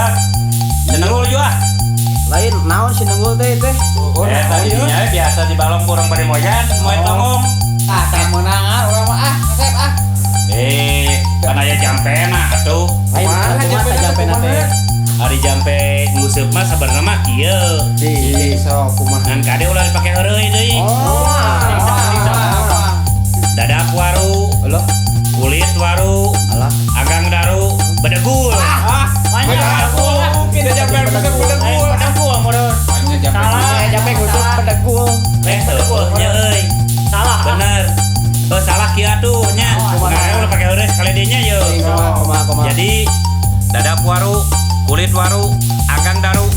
Siap. Senenggul juga. Lain naon sinenggul teh teh? Oh, tadinya biasa di balong kurang pada moyan, moy tongong. Ah, tah meunang ah urang mah ah, kasep ah. Kan aya jampena atuh. Lain kumaha jampena teh? Ari jampe nguseup mah sabarna mah kieu. Di sok kumaha. Ngan kade ulah dipake heureuy deui. Oh. Dadak waru, Aloh, kulit waru, alah, agang daru, bedegul. Ah, bedegul. Kita jampe nguseup bedegul. Bedegul modon. Salah, jampe nguseup bedegul. Heueuh nya euy. Salah. Bener. Oh, salah kieu atuh nya. Nah, ulah pake heureuy sekali deui nya yeuh. Kumaha. Jadi dadak waru, kulit waru, agang daru.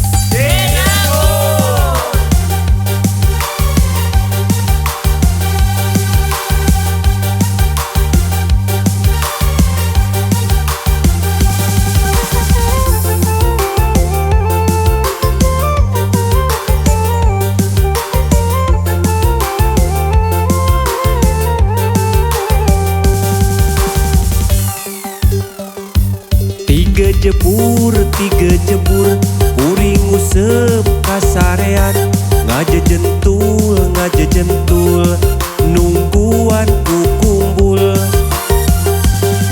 Tiga jebur, kuring nguseup kasarean, ngajejentul, nungguan ku kumbul.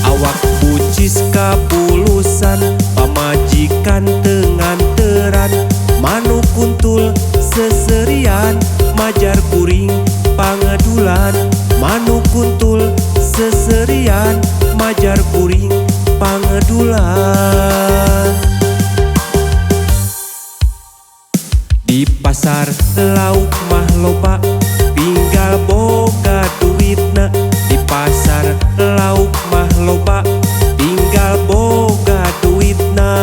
Awak bucis kapulusan, pamajikan tenganteran, manuk kuntul seserian, majar kuring pangedulan, manuk kuntul seserian, majar kuring pangedulan. Di pasar lauk mah loba, tinggal boga duitna. Di pasar lauk mah loba, tinggal boga duitna.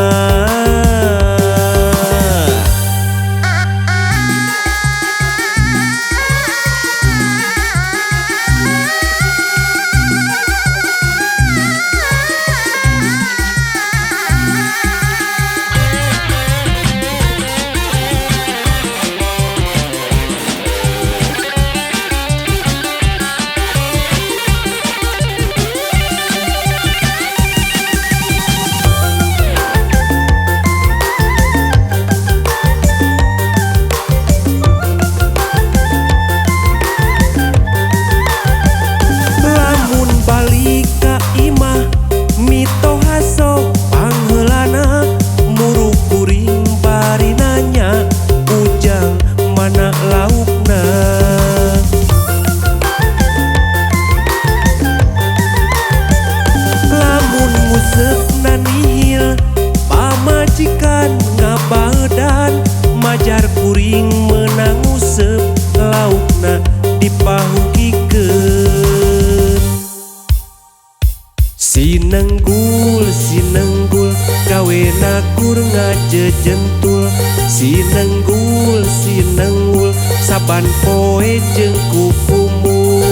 Majar kuring menang nguseup laukna dipahukikeun. Sinenggul sinenggul gawena kur ngajejentul. Sinenggul sinenggul saban poe jeung kukumul.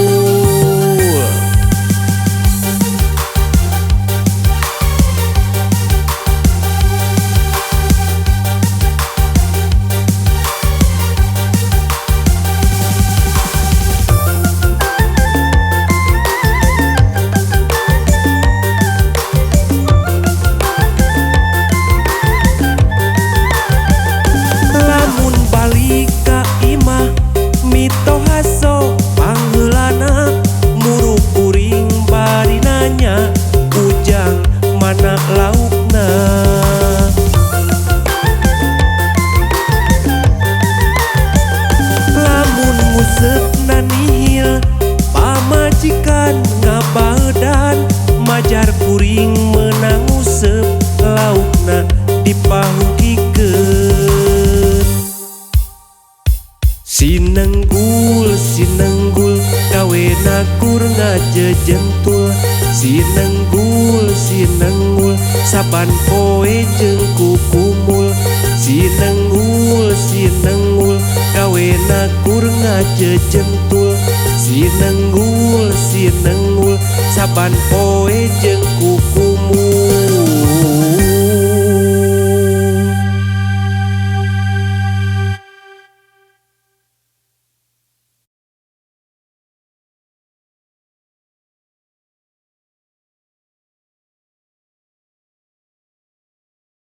Majar kuring menang nguseup laukna dipahukikeun. Sinenggul sinenggul gawena kur ngajejentul. Sinenggul sinenggul saban poe jeung kukumul. Sinenggul sinenggul gawena kur ngajejentul. Sinenggul sinenggul saban poe jeung kukumul.